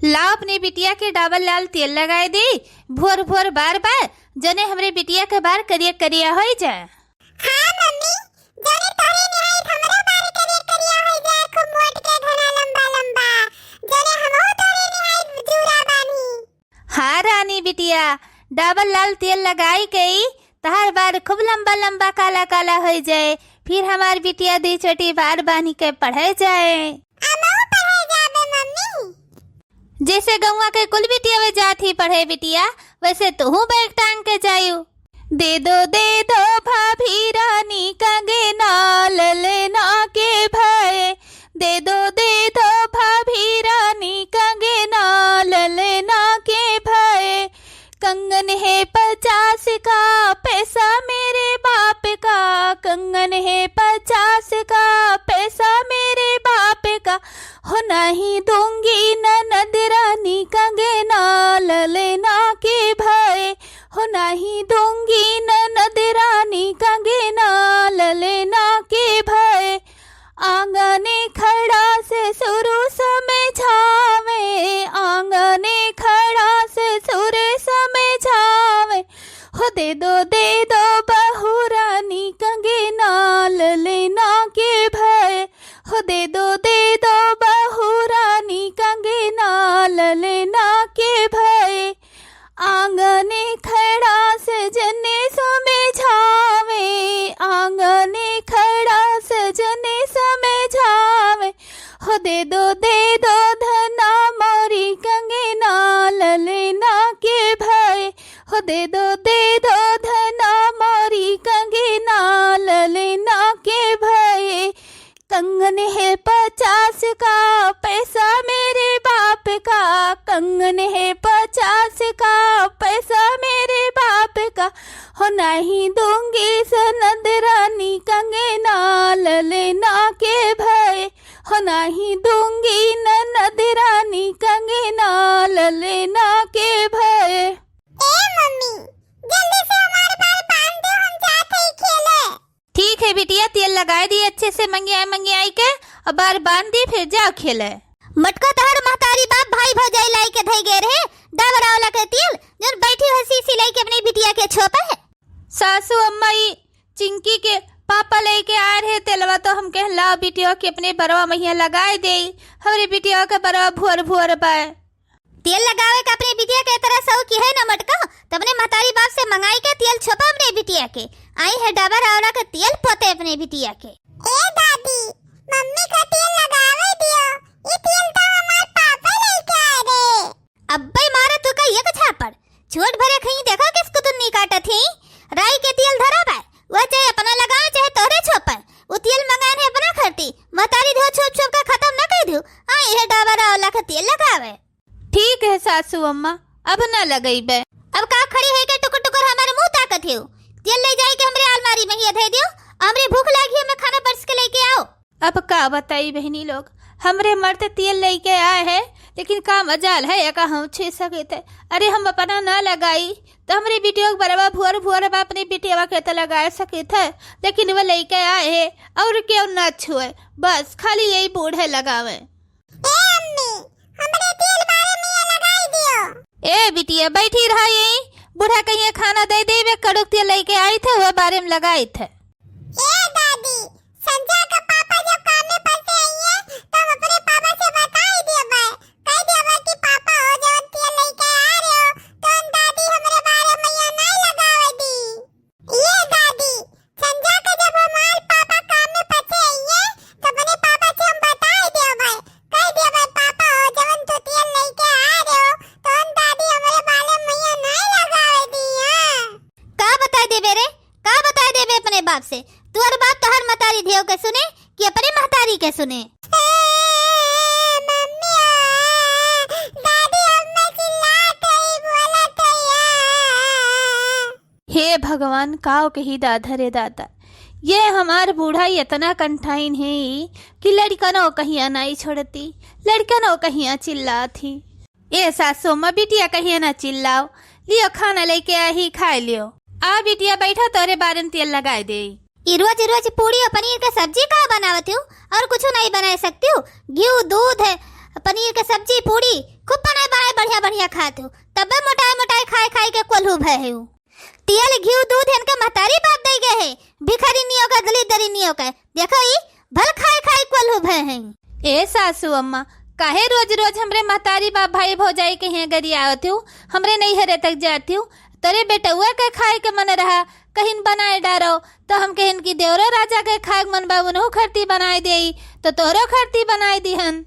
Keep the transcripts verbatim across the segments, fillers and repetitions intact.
लाओ अपने बिटिया के डबल लाल तेल लगाए दे, भोर भोर बार बार, जने हमरे बिटिया के बार करिया करिया होई जाए। हाँ मम्मी, जने तोरे निहाई हमरो बार करिया करिया होई जाए, खूब मोट के घना लंबा लंबा, जने हमहू तोरे निहाई जूरा बानी। हाँ रानी बिटिया, डबल लाल तेल लगाई के तहार बार खूब लंबा लंबा काला काला होई जाए, फिर हमार बिटिया दुई चोटी बार बानी के पढ़े जाए। हमहू पढ़े जाबे मम्मी। जैसे गौवा के कुल बिटिया वे जात ही पढ़े बिटिया, वैसे तोहू बैग टांग के जायू। दे दो, दे दो भाभी रानी कंगना ललना के भय, दे दो, दे दो भाभी रानी कंगना ललना के भय। कंगन है पचास का पैसा मेरे बाप का, कंगन है पचास का पैसा मेरे बाप का, हो नाही दूंगी ननद रानी कंगना ललना के भय, हो नाही दूंगी ननद रानी कंगना ललना के भय। आंगने खड़ा ससुर समझावे, आंगने खड़ा ससुर समझावे, हो दे दो, दे दो बहू रानी कंगना ललना के भय, हो दे दो, दे दो बहू रानी कंगना ललना के भय। आंगने खड़ा सजने समझावे, आंगने खड़ा सजने समझावे, हो दे दो, दे दो धना मोरी कंगना ललना के भय, हो दे दो, दे दो धना मोरी कंगना ललना के भय। कंगन है पचास का पैसा मेरे बाप का, कंगन है पचास का पैसा मेरे बाप का, हो नाही दूंगी सनद रानी कंगना ललना के भय, हो नाही दूंगी ननद रानी कंगना ललना के भय। ए मम्मी, जल्दी से हमार बार बांध दो, हम जात हई खेले। ठीक है बिटिया, तेल लगाए दी अच्छे से मंगियाई मंगियाई के, और बार बांध दी, फिर जाओ खेले। मटका तहर महतारी बाप भाई भौजाई लाई के धई गए रहे, डाबर आंवला के तेल, जौन बैठी हंसी सिलाई के अपनी बिटिया के छोपे है। सासू अम्मा ई चिंकी के पापा लेके आए रहे तेलवा, तो हम कहे लाओ बिटिया के अपने बरवा महिया लगाए दे, हमरे बिटिया के बरवा भुअर भुअर बाय। तेल लगावे के अपने बिटिया के तरह शौक है न मटका, त अपने महतारी बाप से मंगाई के तेल छोपा अपने बिटिया के। आई है डाबर आंवला के तेल पोते अपने बिटिया के। ए दादी, मम्मी का तेल लगावे दियो, ये तेल तो हमार पापा लेके आए रे। अब्बे मारा तू का एक झापड़, छोट भरे खई देखा किस कुतुन्नी काटत ही। राई के तेल धरा बाय, वह चाहे अपना लगावे चाहे तोहरे छोपे, वो तेल मंगाए है अपना खरती, महतारी धो छोप छोप का खत्म न कर दियो। आई है डाबर आंवला के तेल लगावे। ठीक है सासू अम्मा, अब ना लगइबे। अब का खड़ी है के टुकुर टुकुर हमारे मुंह ताकत हो? तेल ले जाए के हमरे अलमारी में ही धे दियो, हमरे भूख लागी है, मैं खाना परस के लेके आओ। अब का बताई बहनी लोग, हमरे मर्द तेल लेके आए है, लेकिन का मजाल है एका हम छू सके थे। अरे हम अपना ना लगाई तो हमरे बिटिया के बरवा भुअर भुअर बा, अपने बिटिया के तो लगा सके थे, लेकिन वो लेके आए है और क्यों ना छुए, बस खाली यही बूढ़े लगावे। ए अम्मी, हमरे तेल बारे में ये लगाई दियो। ए बिटिया, बैठी रहा यहीं, बूढ़ा कहिए खाना दे देबे, कड़ुक तेल लेके आई थे, वह बारे में लगाई थे। ए दादी, संजय का पापा जब काम में फंसे आइए, तब अपने पापा से बताई देबे, कह देबे कि पापा हो जवन तेल लेके आ रहे हो, तो दादी हमरे बारे में ये नहीं लगावे दी। ये दादी, संझा के जब हमार पापा काम में फंसे आइए, तो अपने पापा से हम बताई देबे, कह देबे, "पापा हो, जवन तू तेल लेके आ रहे हो, तो हम दादी हमरे बाले में ये नहीं लगावे दी, हाँ।" का बताई देबे रे? का बताई देबे अपने बाप से? तोहर बाप तोहर मतारी धेव के सुने कि अपने महतारी के सुने? ए, मम्मी, दादी अम्मा चिल्लात है, बोलत है, हाँ। हे भगवान, काव कही दादा रे दादा, ये हमार बूढ़ा इतना कंठाइन है कि लड़कनो कहिया नाई छोड़ती, लड़कनो कहिया चिल्लात ही। ए सासू माँ, बिटिया कहिया ना चिल्लाओ, लियो खाना लेके आही, खाए लियो। आ बिटिया बैठा, तोरे बारे में तेल लगाए दे। ई रोज रोज पूड़ी और पनीर के सब्जी का बनावत हो और कुछ नहीं बना सकती हो? घी, दूध, पनीर के सब्जी, पूड़ी खूब खात हो, तब्बे मोटाई मोटाई खाई खाई के कोल्हू भए हो। तियल घिउ दूध इनके महतारी बाप दइ गए है, भिखारिनियो के, दलिद्दरिनियो के। देखो ई, भल खाई खाई कोल्हू भए हैं। ए सासू अम्मा, काहे रोज रोज हमरे महतारी बाप भाई भौजाई के हियाँ गरियावत हो, हमरे नैहरे तक जात हो? तोरे बेटउआ के खाए के मन रहा, कहिन बनाए डारो, तो हम कहिन कि देवरो राजा के खाए के मन बा, उनहु खरती बनाए देई, तो तोहरो खरती बनाए दिहन।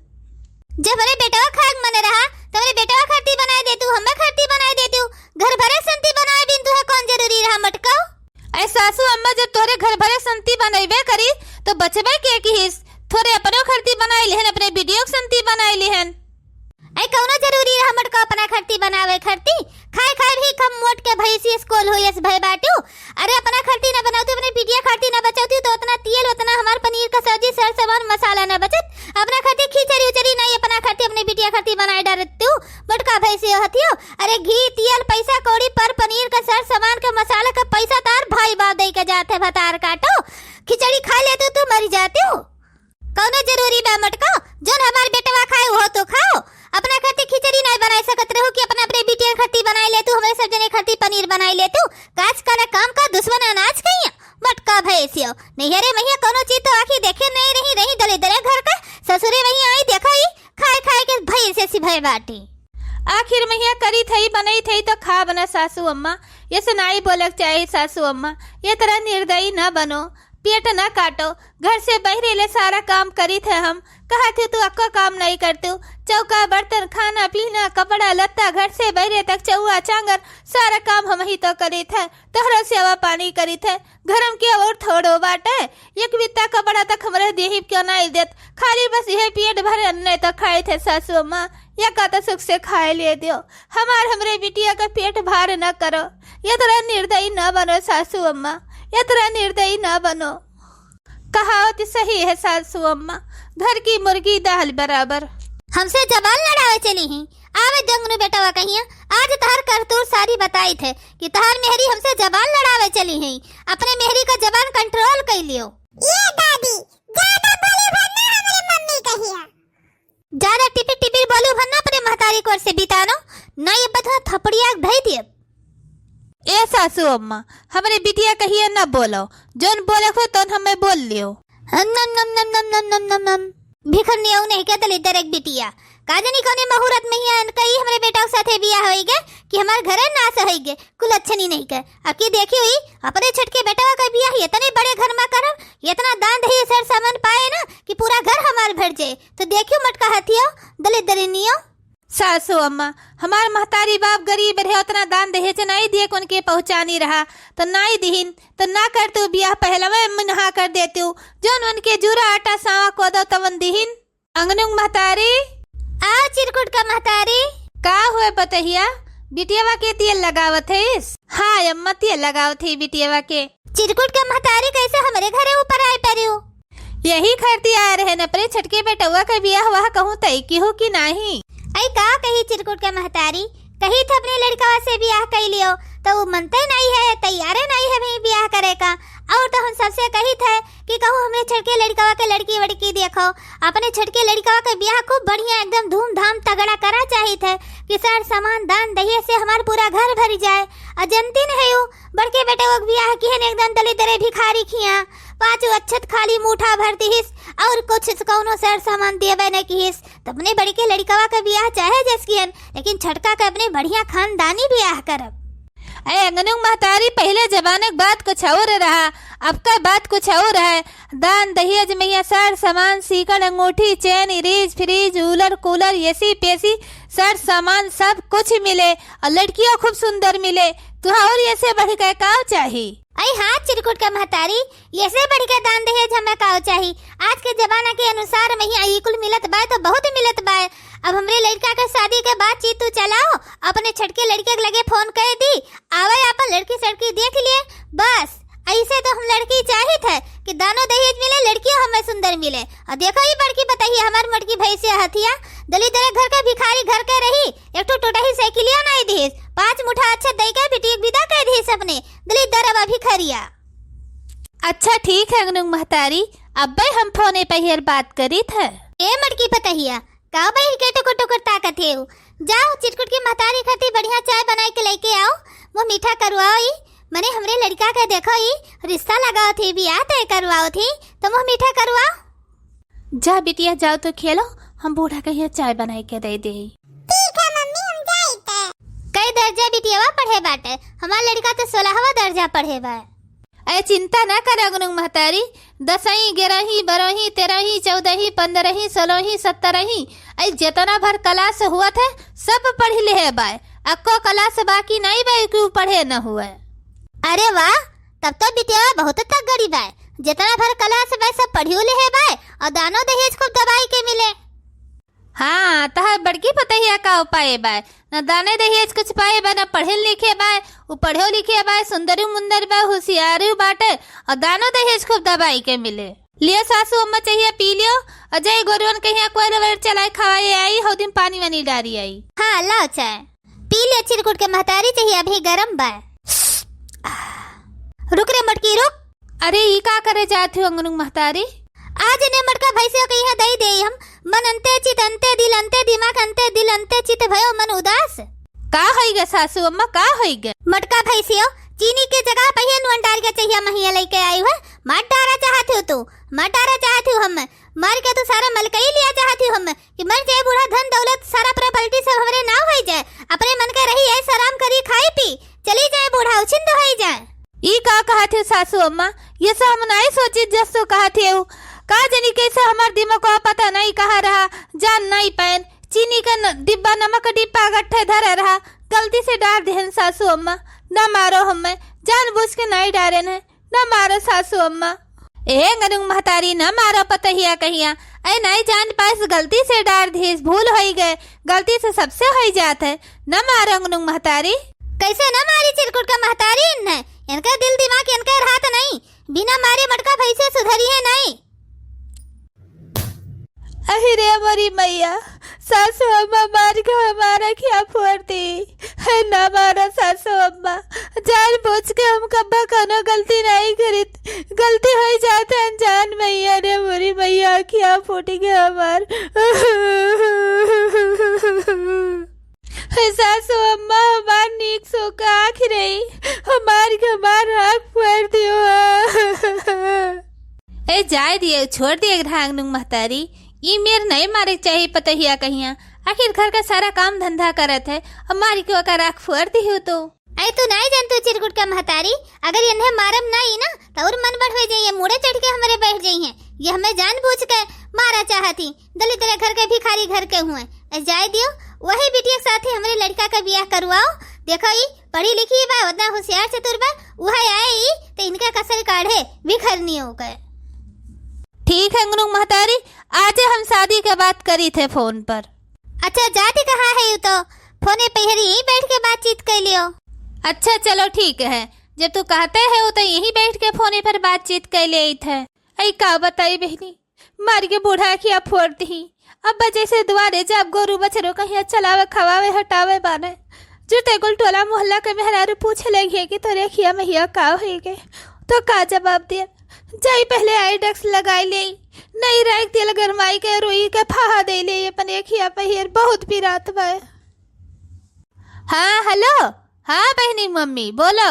जब हमरे बेटवा खाए के मन रहा, तो हमरे बेटवा खरती बनाए देतू, हमें खरती बनाए देतू। घर भरे संती बनाए बिन तुहे कौन जरूरी रहा मटकाऊ? ऐ सासू अम्मा, जब तोहरे घर भरे संती बनइबे करी, तो बचबे के किहिस, थोरे अपनो खरती बनाए लिहन, अपने बिटियो के संती बनाए लिहन। ऐ कौनो जरूरी रहा मटका अपना खरती बनावे खरती? खाए खाए भी कम मोट के भैंसी स्कूल हो यस भय बाटू। अरे अपना खरती न बनावतू, अपने बिटिया खरती न बचावतू, तो उतना तेल, उतना हमार पनीर का सब्जी, सर सामान, मसाला न बचत। अपना खरती खिचड़ी उचड़ी नहीं, अपना खरती अपने बिटिया खरती बनाए डारतू। मोटका भैंसी हो हथियो। अरे घी, तेल, पैसा कौड़ी पर पनीर का सर सामान के मसाला का पैसा तार भाई बाप दे के जात है भतार काटो। खिचड़ी खा लेतू तो मरी जातू। कौनो जरूरी बा मटको, जौन हमार बेटवा खाए उहो तो खाओ। अपना खातिर खिचड़ी नाई बनाए सकत रहू कि अपना अपने बिटिया खातिर बनाए लेतू, हमरे सब जने खातिर पनीर बनाए लेतू। काज काला काम का दुश्मन अनाज कहिया। मटका भैंसियो, नैहरे महिया कौनो चीज तो आँखी देखे नहीं रही, रही दले दले घर का। ससुरे वहीं आई देखो ई, खाए खाए के भैंसे सिभय बाटी। आखिर महिया करी थई, बनई थई तो खा बना सासू अम्मा। ये से नाई बोलक चाही सासू अम्मा, ये तरह निर्दयी न बनो। पेट न काटो, घर से बहिरे ले सारा काम करित है हम। कहत है तू अक्को काम नहीं करतू, चौका, बर्तन, खाना, पीना, कपड़ा, लत्ता, घर से बहिरे तक चौआ, चांगर, सारा काम हमही तो करित है, तोहरो सेवा पानी करित है। घर में के और थोड़ो बाटे, एक बित्ता कपड़ा तक हमरे देही क्यों नहीं देत, खाली बस यह पेट भरे अन्ने तो खाइत है सासू अम्मा, या का तो सुख से खाए ले दियो। हमार हमरे बिटिया का पेट भार न करो, ये तरह निर्दयी न बनो सासू अम्मा, ये तरह निर्दयी न बनो। कहावत सही है सासू अम्मा, घर की मुर्गी दाल बराबर। हमसे जबान लड़ावे चली ही, आवे दंगनू बेटवा कहिया, आज तहर करतूर सारी बताइत है कि तहर मेहरी हमसे जबान लड़ावे चली ही। अपने मेहरी का जबान control कर लियो। ये दादी, ज्यादा बोले भर ना हमरे मम्मी कहिया। ज्यादा टिपिर टिपिर बोलू भर ना अपने महतारी कोर से बितानो, नहीं अब तो थपड़िया धई दिए। ए सासू अम्मा, हमरे बिटिया कहिए न बोलो, जौन बोले हो तौन हमें बोल लियो। हम नम नम नम नम नम नम नम नम। भिखरनिया नहीं के दलिद्दर एक बिटिया। का जानी कौने मुहूर्त में ही इनका ही हमरे बेटा के साथे बियाह होई गे कि हमार घरे नाश होई गे, कुल अच्छे नहीं नहीं के। अब की देखी हुई, अपने छोटके बेटवा का बियाह इतने बड़े घर में करब, इतना दान दही सर सामान पाए ना कि पूरा घर हमार भर जाए। तो देखियो मटका हथियो, दलिद्दरिनियो। सासू अम्मा, हमार महतारी बाप गरीब रहे, उतना दान दहेज नाई दिए, उनके पहुँचानी रहा, तो नाई दिहिन, तो ना कर तू बियाह, पहलवे मिनहा कर देतू, जौन उनके जूरा आटा सावा कोदो तवन दिहिन। अंगनुंग महतारी। आ चिरकुट का महतारी। का हुए पतहिया, बिटियावा के तेल लगावत है? हाँ अम्मा, तेल लगावत है बिटियावा के। चिरकुट के महतारी, कैसे हमरे घरे ऊपर आए परियो? यही खरती आए रहे न अपने छटके बेटउआ के बियाह वाह कहूँ तय किहू कि नाही। ऐ का कही चिरकुट के महतारी, कही थे अपने लड़कवा से बियाह कई लियो, तो वो मनते नहीं है, तैयारे नहीं है भाई बियाह करे का। और तो हम सबसे कही थे कि कहूँ हमरे छटके लड़कवा के लड़की वड़की देखो, अपने छटके लड़कवा के बियाह खूब बढ़िया एकदम धूमधाम तगड़ा करा चाहित है कि सर सामान दान दहिए से हमार पूरा घर भर जाए। और जनती नहीं हो, बड़के बेटवा के बियाह किहन एकदम दलिद्दरे भिखारी खिया, पाँच अच्छत खाली मूठा भर दिहिस और कुछ कौनो सर सामान देवे न किहिस। तो अपने बड़के लड़कवा के बियाह चाहे जस किहन, लेकिन छटका के अपने बढ़िया खानदानी बियाह करब। ऐ अंगनुंग महतारी, पहले जमाने के बात कुछ और रहा, अब का बात कुछ और है। दान दहेज में या सर सामान, सीकड़, अंगूठी, चैन, इरीज, फ्रीज, ऊलर, कूलर, एसी पेसी, सर सामान सब कुछ मिले और लड़कियों खूब सुंदर मिले। तुहा और ऐसे बढ़ के का चाही? ऐ हाँ चिरकुट के महतारी, ऐसे बढ़ के दान दहेज हमें का चाही? आज के जमाना के अनुसार में ही ई कुल मिलत बाय तो बहुत मिलत बाय। अब हमरे लड़का के शादी के बातचीत तू चलाओ, अपने छटके लड़के के लगे फोन कर दी, आवे आपन लड़की सड़की देख लिए, बस। ऐसे तो हम लड़की चाहित है कि दानो दहेज मिले, लड़कियों हमें सुंदर मिले। और देखो ये बड़की पतहिया हमार मोटकी भैंसिया हथिया, दलिद्दर घर के भिखारी घर के रही, एक ठो टोटही साइकिलिया नहीं दिहिस, पाँच मुठा अच्छत दई के बिटिया के विदा कर दिहिस अपने, दलिद्दर अब भिखरिया। अच्छा ठीक है अंगनुंग महतारी, अब्बे हम फोने पे हेर बात करीत है। ए मोटकी पतहिया, का बहिर के टुकुर टुकुर ताकत हेउ? जाओ, चिरकुट के महतारी खातिर बढ़िया चाय बनाई के लेके आओ, मुँह मीठा करवाओ। ई मने हमरे लड़का के देखो, ई रिश्ता लगाओ थी, बियाह तय करवाओ थी, तो मुँह मीठा करवाओ। जा बिटिया, जाओ तो खेलो, हम बूढ़ा के यहाँ चाय बनाई के दे दे। ठीक है मम्मी, हम जाइत है। कई दर्जा बिटियावा पढ़े बाटे? हमार लड़का तो सोलहवा दर्जा पढ़े बा। अरे चिंता ना करे अंगनू महतारी, दसही, ग्यारही, बारही, तेरही, चौदही, पन्द्रही, सोलही, सत्रही, अरे जितना भर क्लास हुअत है, सब पढ़ लेहे बाय। अक्को क्लास बाकी नहीं बाय कि उ पढ़े न हुए। अरे वाह, तब तो बिटिया बहुत तगड़ी बाय। जितना भर क्लास बाय, सब पढ़ियो लेहे बाय, और दानो दहेज खूब दबाई के मिले। हाँ, तहार बड़की पतहिया का पाए बाय, न दाने दहेज कुछ पाए बाय, न पढ़े लिखे बाय। उ पढ़े लिखे बाय, सुंदरी मुंदरी बाय, होशियारी बाटे, और दानो दहेज खूब दबाई के मिले। लियो सासू अम्मा, चाहिए पी लियो, और जाई गोरुअन के यहाँ कोयल वोयल चलाए खवाए आई, हौ दिन पानी वानी डारी आई। हाँ, लाओ चाय। पी ले चिरकुट के महतारी, चाहिए अभी गरम बा। रुक रे मटकी, रुक। अरे, ई का करे जात हो अंगनू महतारी? आज ने मटका भैंसियों के यहाँ दई देई हम। मन अंते चित अंते दिल अंते दिमाग अंते दिल अंते चित भयो मन उदास। का होई गे सासू अम्मा, का होई गे? मटका भैंसियों, चीनी के जगह पहिया नून डार के चाहिए महिया लेके आई हुआ। मत डारा चाहत हो तू, मत डारा चाहत हो हम। मार के तू सारा मलकई लिया चाहत हो हम। कि मर जाए बूढ़ा, धन दौलत सारा प्रॉपर्टी सब हमरे नाव होई जाए, अपने मन के रही ऐश आराम करी, खाई पी, चली जाए बूढ़ा, उछिंद होई जाए। ई का कहत हो सासू अम्मा, ये सब हम नाई सोचित जस तो कहत हो। का जनी कैसे हमार दिमाग को पता नहीं कहाँ रहा, जान नहीं पाएन। चीनी का न-, डिब्बा, नमक का डिब्बा गट्ठे धरे रहा, गलती से डार देहन सासू अम्मा, ना मारो हमें, जानबूझ के नहीं डारेन है। ना मारो सासू अम्मा। ए अंगनू महतारी, ना मारो पतहिया कहिया। ऐ नाई जान पास, गलती से डार दीस, भूल होई गए, गलती से सबसे होई जात है। ना मारो अंगनू महतारी। कैसे ना मारी चिरकुट का महतारी इन्हें? इनका दिल दिमाग इनका रहत नहीं, बिना मारे मटका भैंसे सुधरी है नहीं। अहि रे मोरी मैया, सासू अम्मा मार के हमार अखिया फोड़ दी। है ना मारा सासू अम्मा, जानबूझ के हम कब्बा कौनो गलती नहीं करित, गलती होई जात है अनजान। मैया रे मोरी मैया, अखिया फूट गया हमार। हे सासू अम्मा, हमार नीक सोक आँख रही, हमार के हमार आँख फोड़ दियो। ए, जाए दिए, छोड़ दिए, घांगनुंग महतारी। ई मेर नहीं मारे के चाही पतहिया कहिया। आखिर घर का सारा काम धंधा करत है, अब मारी के ओकर आँख फोड़ दिहु तो। ऐ तू नाई जानतू चिरकुट का महतारी, अगर इन्हें मारम नाई ना, तो और मन बढ़ हो जाइए, मुड़े चढ़ के हमरे बैठ जाइए। ये हमें जानबूझ के मारा चाहती, दलिद्र घर के भिखारी घर के हुए। ऐ जाए दियो, वही बिटिया के साथे हमरे लड़का का बियाह करवाओ। देखो ई पढ़ी लिखी बा, उतना होशियार चतुर बा, उहे आए ई, तो इनके कसर काढ़े, भिखरनी हो गए। ठीक है अंगनू महतारी, आज हम शादी के बात करी थे फोन पर। अच्छा, जाती कहाँ है यू तो? फोने पे हरी यहीं बैठ के बातचीत कर लियो। अच्छा, चलो ठीक है, जब तू कहते है वो तो यहीं बैठ के फोने पर बातचीत कर ले थे। ऐ का बताई बहनी, मार के बूढ़ा अखिया फोड़ दी। अब जैसे दुआरे जब गोरू बछरू कहिया चलावे, खवावे, हटावे बाने, जुटे कुल टोला मोहल्ला के मेहरारू पूछे लगी है कि तोरे अखिया महिया का होई गए, तो का जवाब दिए? जाई पहले आई डेक्स लगाई ले, नहीं राख दियल गरमाई के, रोई के फाहा दे ले, अपन अखिया पहियर बहुत पिरात बा। हाँ, हेलो। हाँ बहनी मम्मी, बोलो।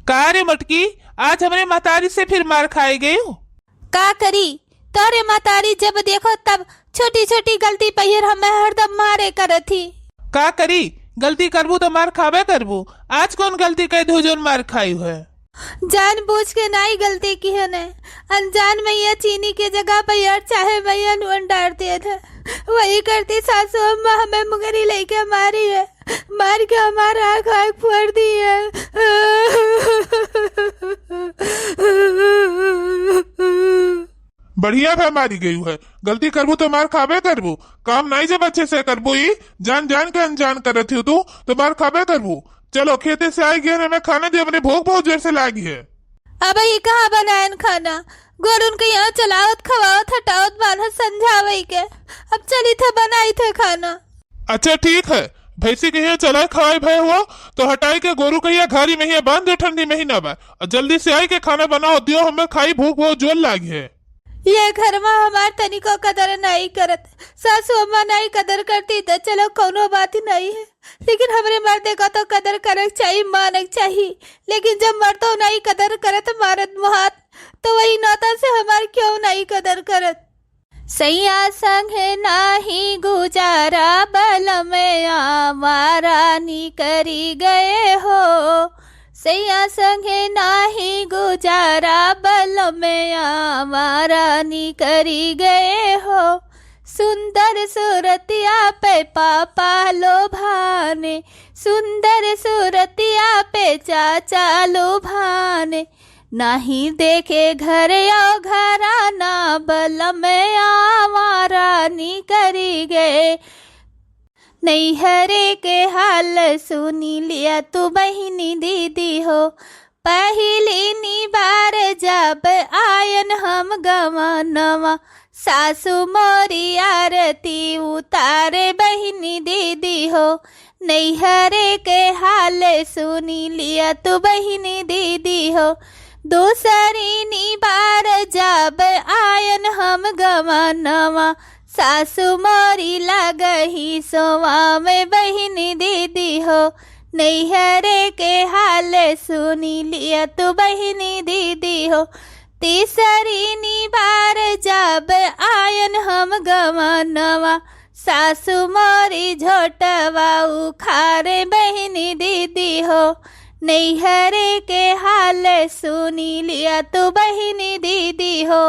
का रे मटकी, आज हमरे महतारी से फिर मार खाए गयू? का करी, तोरे महतारी जब देखो तब छोटी छोटी गलती पहियर हमें हरदम मारे करत ही। का करी, गलती करबू तो मार खाबे करबू। आज कौन गलती कह दू जोन मार खाई है? जानबूझ के नाई गलती किहन है। अनजान में ये चीनी के जगह पर यार चाहे मैया नून डार दिए थे। वही करती सासू अम्मा हमें मुंगरी लेके मारी है। मार के हमार आँख, आँख फोड़ दी है। बढ़िया भा मारी गयू है। गलती करबू तो मार खाबे करबू। काम नाई जब अच्छे से करबू, ई जान जान के अनजान करत हो तू, तो मार खाबे करबू। चलो, खेते से आई गए, हमें खाना दे, हमरे भूख बहुत जोर से लागी है। अब ई कहाँ बनायन खाना? गोरुन के यहाँ चलावत, खवावत, हटावत, बान्हत, समझावे के। अब चली थे, बनाई थे खाना। अच्छा ठीक है, भैंसी के यहाँ चलाए खवाए भय हुआ, तो हटाई के गोरू के यहाँ घारी में यहाँ बांध दे, ठंडी महीना बा, और जल्दी से आई के खाना बनाओ दियो, हमें खाई, भूख बहुत जोर लागी है। ये घर मा हमार तनिको कदर नाई करत। सासू अम्मा नाई कदर करती त चलो कौनो बात नाई है, लेकिन हमरे मर्दे का तो कदर करक चाही, मानक चाही। लेकिन जब मर्दो नाई कदर करत, मारत मुहात, तो वही नाता से हमार क्यों नाई कदर करत? सैया संगे नाही गुजारा, बलम आवारा निकरी गए हो। सैया संगे नाही गुजारा, बलम आवारा निकरी गए हो। सुंदर सूरतिया पे पापा लोभाने, सुंदर सूरतिया पे चाचा लोभाने। नाही देखे घर यो घराना, बलम आवारा निकरी गए। नैहरे के हाल सुनी लिया तू बहिनी दीदी हो। पहिली नी बार जब आयन हम गवानवा, सासू मोरी आरती उतारे बहिनी दीदी हो। नैहरे के हाल सुनी लिया तू बहिनी दीदी हो। दूसरी नी बार जब आयन हम गवानवा, सासू मोरी लगही सोवा में बहिनी दीदी हो। नैहरे के हाल सुनी लिया तू बहिनी दीदी हो। तीसरी नी बार जब आयन हम गवानवा, सासू मोरी झोटवा उखारे बहिनी दीदी हो। नैहरे के हाल सुनी लिया तू बहिनी दीदी हो।